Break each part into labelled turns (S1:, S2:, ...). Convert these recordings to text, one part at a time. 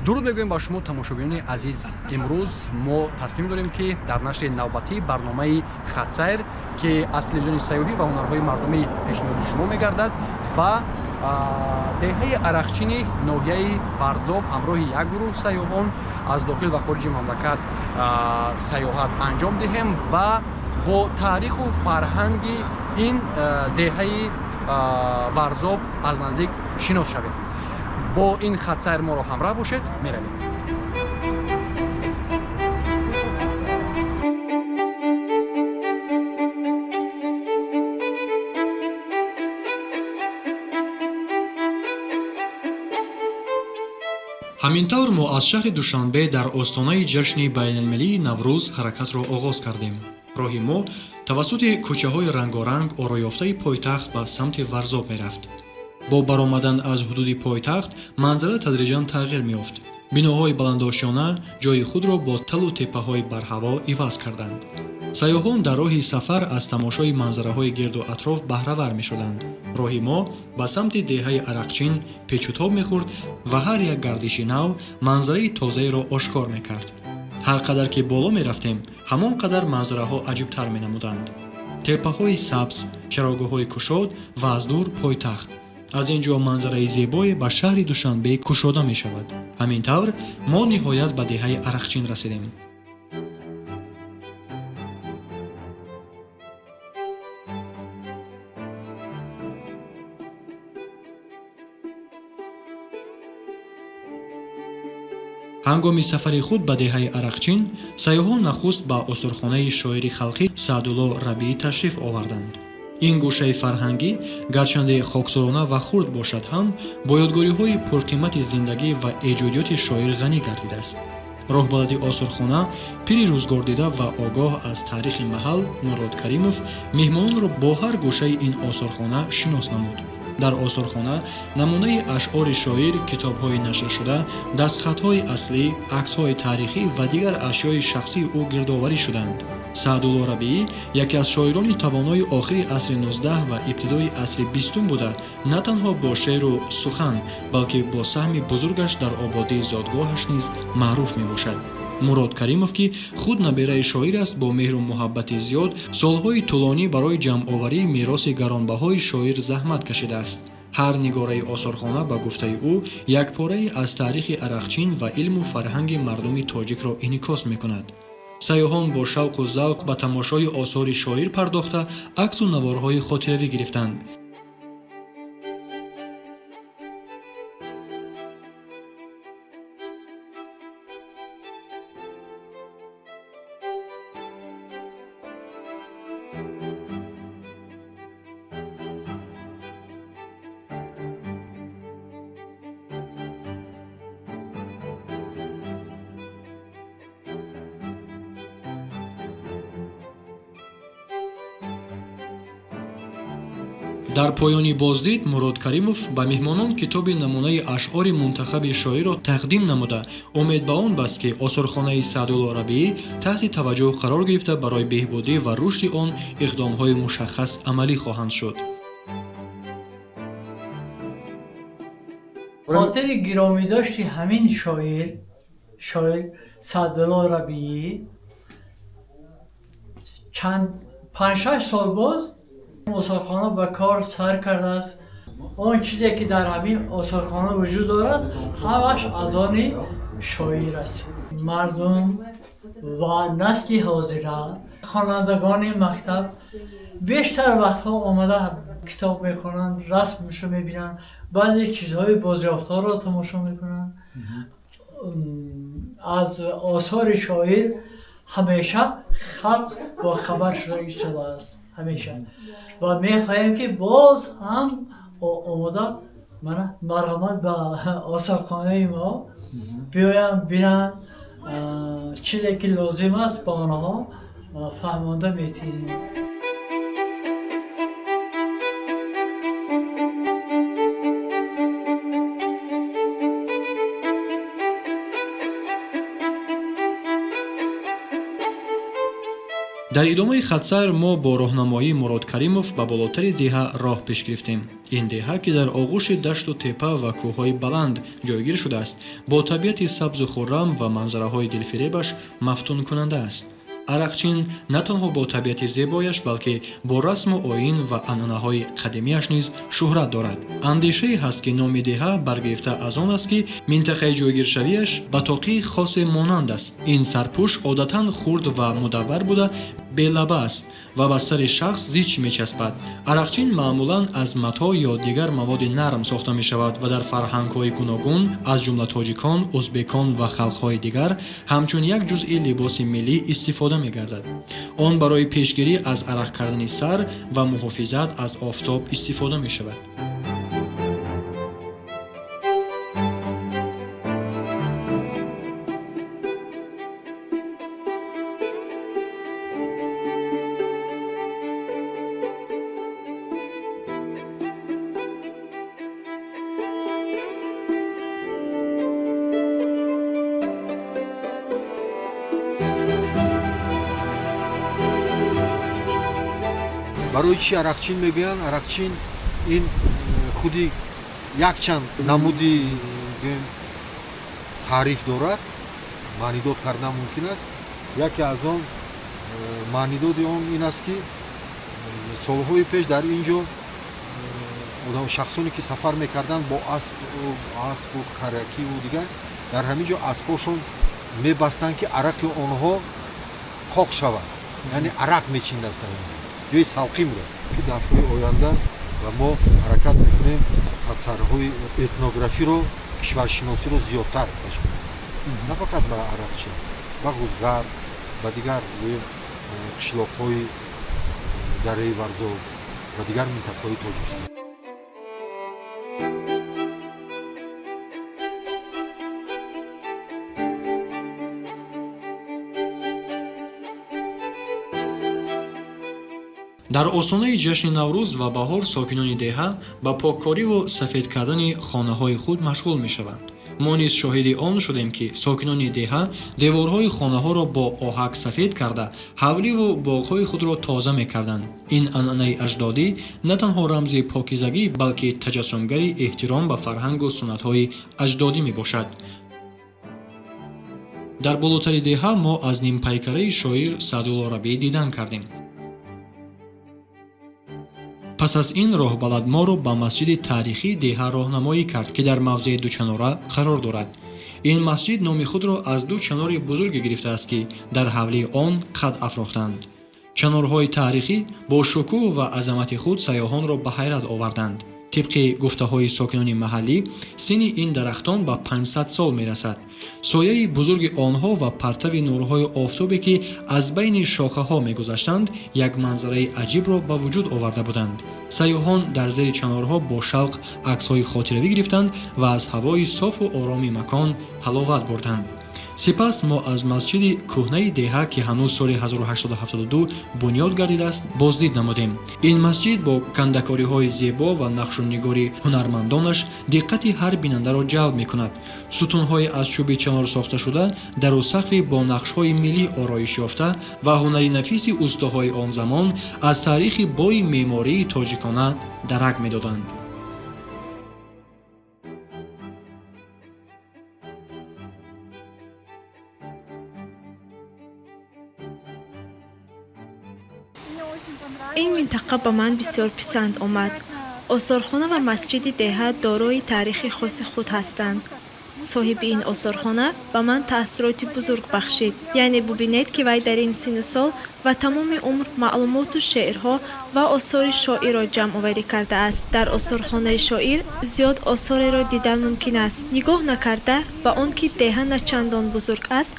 S1: Дуруд мегӯем ба шумо, тамошобинони азиз. Имрӯз мо тасмим дорем, ки дар нашри навбатии барномаи «Хатсайр», ки аз телевизиони сайёҳӣ ва ҳунарҳои мардумӣ пешниҳоди шумо мегардад, ба деҳаи Арақчини ноҳияи Варзоб ҳамроҳи як гурӯҳ сайёҳон аз дохил ва хориҷи мамлакат сайёҳат анҷом диҳем ва бо таъриху фарҳанги ин деҳаи Варзоб аз наздик шинос шавем. Бо ин хатсайр моро ҳамроҳ бошед. Меравем.
S2: Ҳамин тавр, мо аз шаҳри Душанбе дар остонаи ҷашни байналмилалии Наврӯз ҳаракатро оғоз кардем. Роҳи мо тавассути кӯчаҳои рангоранг ороёфтаи пойтахт ба самти Варзоб мерафт. Бо баромадан аз ҳудуди пойтахт манзара тадриҷан тағйир меёфт. Биноҳои баландошёна ҷои худро бо талу теппаҳои барҳаво иваз карданд. Сайёҳон дар роҳи сафар аз тамошои манзараҳои гирду атроф баҳравар мешуданд. Роҳи мо ба самти деҳаи Арақчин печутоб мехӯрд ва ҳар як гардиши нав манзараи тозаеро ошкор мекард. Ҳар қадар ки боло мерафтем, ҳамон қадар манзараҳо аҷибтар менамуданд: теппаҳои сабз, чарогоҳҳои кушод ва аз дур пойтахт. Аз ин ҷо манзараи зебое ба шаҳри Душанбе кушода мешавад. Ҳамин тавр, мо ниҳоят ба деҳаи Арақчин расидем. Ҳангоми сафари худ ба деҳаи Арақчин сайёҳон нахуст ба осорхонаи шоири халқӣ Саъдулло Рабиӣ ташриф оварданд. Ин гӯшаи фарҳангӣ, гарчанде хоксорона ва хурд бошад ҳам, бо ёдгориҳои пурқимати зиндагӣ ва эҷодиёти шоир ғанӣ гардидааст. Роҳбалади осорхона, пири рӯзгордида ва огоҳ аз таърихи маҳал Мурод Каримов меҳмононро бо ҳар гӯшаи ин осорхона шинос намуд. Дар осорхона намунаи ашъори шоир, китобҳои нашршуда, дастхатҳои аслӣ, аксҳои таърихӣ ва дигар ашёи шахсии ӯ гирдоварӣ шуданд. Саъдулло Рабиӣ яке аз шоирони тавонои охири асри 19 ва ибтидои асри 20-ум буда, на танҳо бо шеъру сухан, балки бо саҳми бузургаш дар ободии зодгоҳаш низ маъруф мебошад. Мурод Каримов, ки худ набераи шоир аст, бо меҳру муҳаббати зиёд солҳои тӯлонӣ барои ҷамъоварии мероси гаронбаҳои шоир заҳмат кашидааст. Ҳар нигораи осорхона, ба гуфтаи ӯ, як порае аз таърихи Арақчин ва илму фарҳанги мардуми тоҷикро инъикос мекунад. Сайёҳон бо шавқу завқ ба тамошои осори шоир пардохта, аксу наворҳои хотиравӣ гирифтанд. Дар поёни боздид Мурод Каримов ба меҳмонон китоби намунаи ашъори мунтахаби шоирро тақдим намуда, умед ба он баст, ки осорхонаи Саъдулло Рабиӣ таҳти таваҷҷӯҳ қарор гирифта, барои беҳбудӣ ва рушди он иқдомҳои мушаххас амалӣ хоҳанд шуд.
S3: Хотири гиромидошти ҳамин шоир, шоир Саъдулло Рабиӣ, чанд 5-6 сол боз осорхона ба кор сар кардааст. Он чизе ки дар ҳамин осорхона вуҷуд дорад, ҳамаш аз они шоир аст. Мардум ва насли ҳозира, хонандагони мактаб бештар вақтҳо омада китоб мехонанд, расмшо мебинанд, баъзе чизҳои бозёфтҳоро тамошо мекунанд. Аз осори шоир ҳамеша халқ бохабар шуда истодааст ҳамеша ва мехоҳем, ки боз ҳам омода, мана, марҳамат, ба осорхонаи мо биёянд, бинанд. Чизе ки лозим аст, ба онҳо фаҳмонда метиҳем.
S2: Дар идомаи хатсайр мо бо роҳнамоии Мурод Каримов ба болотари деҳа роҳ пеш гирифтем. Ин деҳа, ки дар оғӯши дашту тепа ва кӯҳҳои баланд ҷойгир шудааст, бо табиати сабзу хуррам ва манзараҳои дилфиребаш мафтункунанда аст. Арақчин на танҳо бо табиати зебояш, балки бо расму оин ва анъанаҳои қадимиаш низ шӯҳрат дорад. Андешае ҳаст, ки номи деҳа баргирифта аз он аст, ки минтақаи ҷойгиршавиаш ба тоқии хосе монанд аст. Ин сарпӯш одатан хурд ва мудаввар буда, белаба аст ва ба сари шахс зич мечаспад. Арақчин маъмулан аз матоъ ё дигар маводи нарм сохта мешавад ва дар фарҳангҳои гуногун, аз ҷумла тоҷикон, узбекон ва халқҳои дигар, ҳамчун як ҷузъи либоси миллӣ истифода мегардад. Он барои пешгирӣ аз арақ кардани сар ва муҳофизат аз офтоб истифода мешавад.
S4: Барои чӣ Арақчин мегӯянд? Арақчин ин худи якчанд намуди таъриф дорад, маънидод кардан мумкин аст. Яке аз он маънидоди он ин аст, ки солҳои пеш дар ин ҷо шахсоне, ки сафар мекарданд бо аспу харакиву дигар, дар ҳамин ҷо аспҳошон мебастанд, ки арақи онҳо қоқ шавад, яъне арақ мечинданд ҷои салқимро, ки дафъаи оянда ва мо ҳаракат мекунем хатсайрҳои этнографиро, кишваршиносиро зиёдтар ташкил, на фақат ба Арақчин, ба Ғузғар, ба дигар гӯем қишлоқҳои дараи Варзоб ва дигар минтақаҳои Тоҷикистон.
S2: Дар остонаи ҷашни Наврӯз ва баҳор сокинони деҳа ба поккориву сафед кардани хонаҳои худ машғул мешаванд. Мо низ шоҳиди он шудем, ки сокинони деҳа деворҳои хонаҳоро бо оҳак сафед карда, ҳавливу боғҳои худро тоза мекарданд. Ин анъанаи аҷдодӣ на танҳо рамзи покизагӣ, балки таҷассумгари эҳтиром ба фарҳангу суннатҳои аҷдодӣ мебошад. Дар болотари деҳа мо аз нимпайкараи шоир Саъдулло Рабиӣ дидан кардем. Пас аз ин роҳбалад моро ба масҷиди таърихии деҳа роҳнамоӣ кард, ки дар мавзеи Дучанора қарор дорад. Ин масҷид номи худро аз ду чанори бузурге гирифтааст, ки дар ҳавлии он қад афрохтанд. Чанорҳои таърихӣ бо шукӯҳ ва азамати худ сайёҳонро ба ҳайрат оварданд. Тибқи гуфтаҳои сокинони маҳаллӣ, синни ин дарахтон ба 500 сол мерасад. Сояи бузурги онҳо ва партави нурҳои офтобе, ки аз байни шохаҳо мегузаштанд, як манзараи аҷибро ба вуҷуд оварда буданд. Сайёҳон дар зери чанорҳо бо шавқ аксҳои хотиравӣ гирифтанд ва аз ҳавои софу ороми макон ҳаловат бурданд. Сипас мо аз масҷиди кӯҳнаи деҳа, ки ҳанӯз соли 1872 бунёд гардидааст, боздид намудем. Ин масҷид бо кандакориҳои зебо ва нақшу нигори ҳунармандонаш диққати ҳар бинандаро ҷалб мекунад. Сутунҳои аз чӯби чанор сохташуда, дару сақфи бо нақшҳои миллӣ ороиш ёфта ва ҳунари нафиси устоҳои он замон аз таърихи бои меъмории тоҷикона дарак медоданд.
S5: Ин минтақа ба ман бисёр писанд омад. Осорхона ва масҷиди деҳа дорои таърихи хоси худ ҳастанд. Соҳиби ин осорхона ба ман таассуроти бузург бахшид. Яъне бубинед, ки вай дар ин синну сол ва тамоми умр маълумоту шеърҳо ва осори шоирро ҷамъоварӣ кардааст. Дар осорхонаи шоир зиёд осореро дидан мумкин аст. Нигоҳ накарда ба он ки деҳа на чандон бузург аст,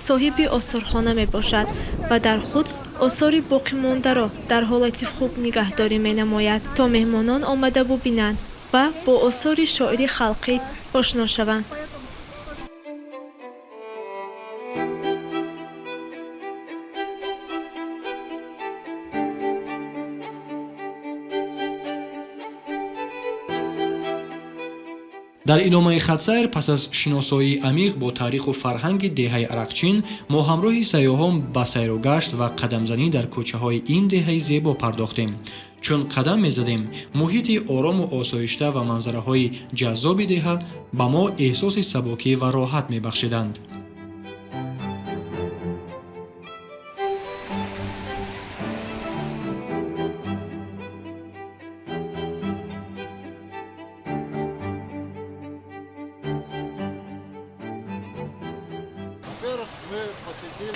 S5: соҳиби осорхона мебошад ва дар худ осори боқимондаро дар ҳолати хуб нигаҳдорӣ менамояд, то меҳмонон омада бубинанд ва бо осори шоири халқӣ ошно шаванд.
S2: Дар идомаи хатсайр, пас аз шиносоии амиқ бо таъриху фарҳанги деҳаи Арақчин, мо ҳамроҳи сайёҳон ба сайру гашт ва қадамзанӣ дар кӯчаҳои ин деҳаи зебо пардохтем. Чун қадам мезадем, муҳити орому осоишта ва манзараҳои ҷаззоби деҳа ба мо эҳсоси сабукӣ ва роҳат мебахшиданд.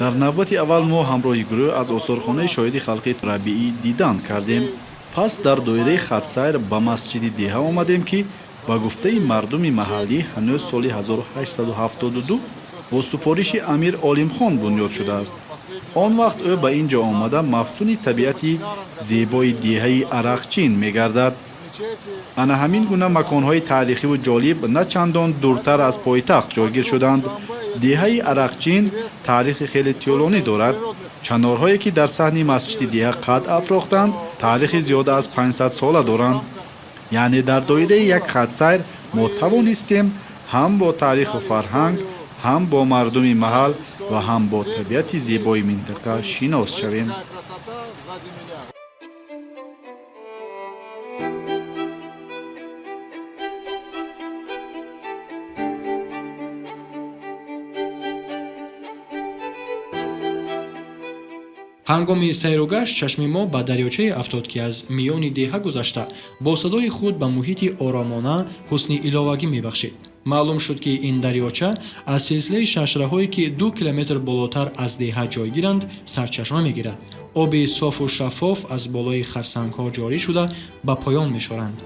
S6: Дар навбати аввал мо ҳамроҳи гурӯҳ аз осорхонаи шоири халқӣ Рабиӣ дидан кардем. Пас дар доираи хатсайр ба масҷиди деҳа омадем, ки ба гуфтаи мардуми маҳаллӣ ҳанӯз соли 1872 бо супориши амир Олимхон бунёд шудааст. Он вақт ӯ ба ин ҷо омада, мафтуни табиати зебои деҳаи Арақчин мегардад. Ана ҳамин гуна маконҳои таърихиву ҷолиб на чандон дуртар аз пойтахт ҷойгир шуданд. Деҳаи Арақчин таърихи хеле тӯлонӣ дорад. Чанорҳое, ки дар саҳни масҷиди деҳа қад афрохтанд, таърихи зиёда аз 500 сола доранд. Яъне дар доираи як хатсайр мо тавонистем ҳам бо таъриху фарҳанг, ҳам бо мардуми маҳал ва ҳам бо табиати зебои минтақа шинос шавем.
S2: Ҳангоми сайру гашт чашми мо ба дарёчае афтод, ки аз миёни деҳа гузашта, бо садои худ ба муҳити оромона ҳусни иловагӣ мебахшид. Маълум шуд, ки ин дарёча аз силсилаи шашраҳое, ки 2 километр болотар аз деҳа ҷойгиранд, сарчашма мегирад. Оби софу шаффоф аз болои харсангҳо ҷорӣ шуда, ба поён мешоранд.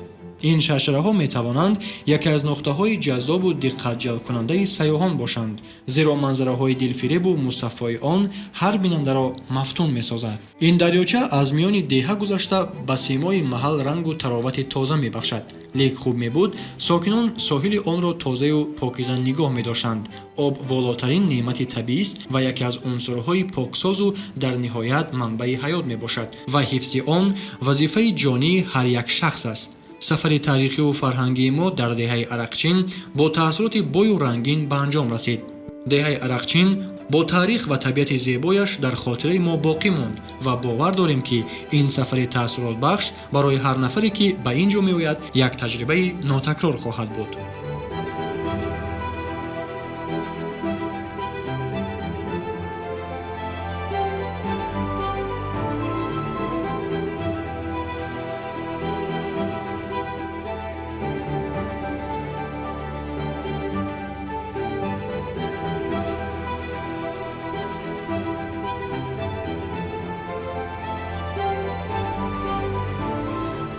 S2: Ин шаршараҳо метавонанд яке аз нуқтаҳои ҷаззобу диққатҷалбкунандаи сайёҳон бошанд, зеро манзараҳои дилфиребу мусаффои он ҳар бинандаро мафтун месозад. Ин дарёча аз миёни деҳа гузашта, ба симои маҳал рангу таровати тоза мебахшад. Лек хуб мебуд, сокинон соҳили онро тозаю покиза нигоҳ медоштанд. Об волотарин неъмати табиист ва яке аз унсурҳои поксозу дар ниҳоят манбаи ҳаёт мебошад ва ҳифзи он вазифаи ҷонии ҳар як шахс аст. Сафари таърихиву фарҳангии мо дар деҳаи Арақчин бо таассуроти бою рангин ба анҷом расид. Деҳаи Арақчин бо таърих ва табиати зебояш дар хотираи мо боқӣ монд ва бовар дорем, ки ин сафари таассуротбахш барои ҳар нафаре, ки ба ин ҷо меояд, як таҷрибаи нотакрор хоҳад буд.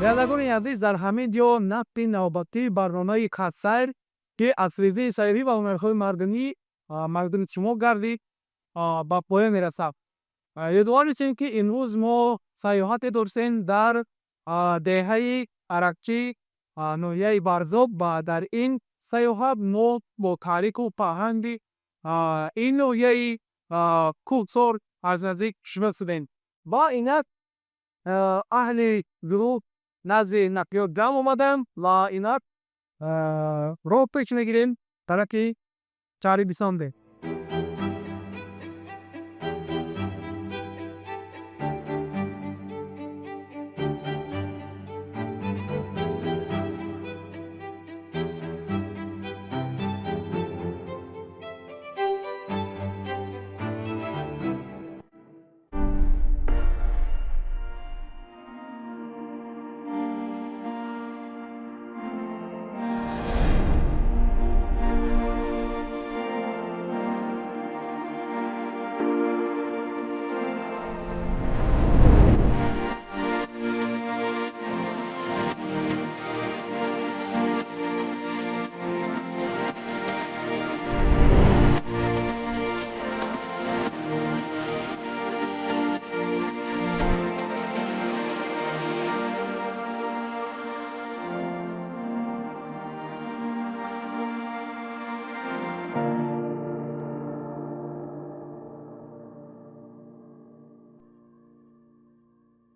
S7: Бинандагони азиз, дар ҳамин ҷо нашри навбатии барномаи Хатсайр, ки аз телевизиони сайёҳӣ ва ҳунарҳои мардумӣ мардуми шумо гардид, ба поён мерасад. Ёдовар мешавем, ки имрӯз мо сайёҳате доштем дар деҳаи Арақчӣ, ноҳияи Варзоб, ва дар ин сайёҳат мо бо таъриху фарҳанги ин ноҳияи кӯҳсор аз наздик шинос шудем. Ва инак аҳли гурӯҳ назди нақлиёт ҷамъ омаданд ва инак роҳ пеш мегирем тарафи шаҳри Душанбе.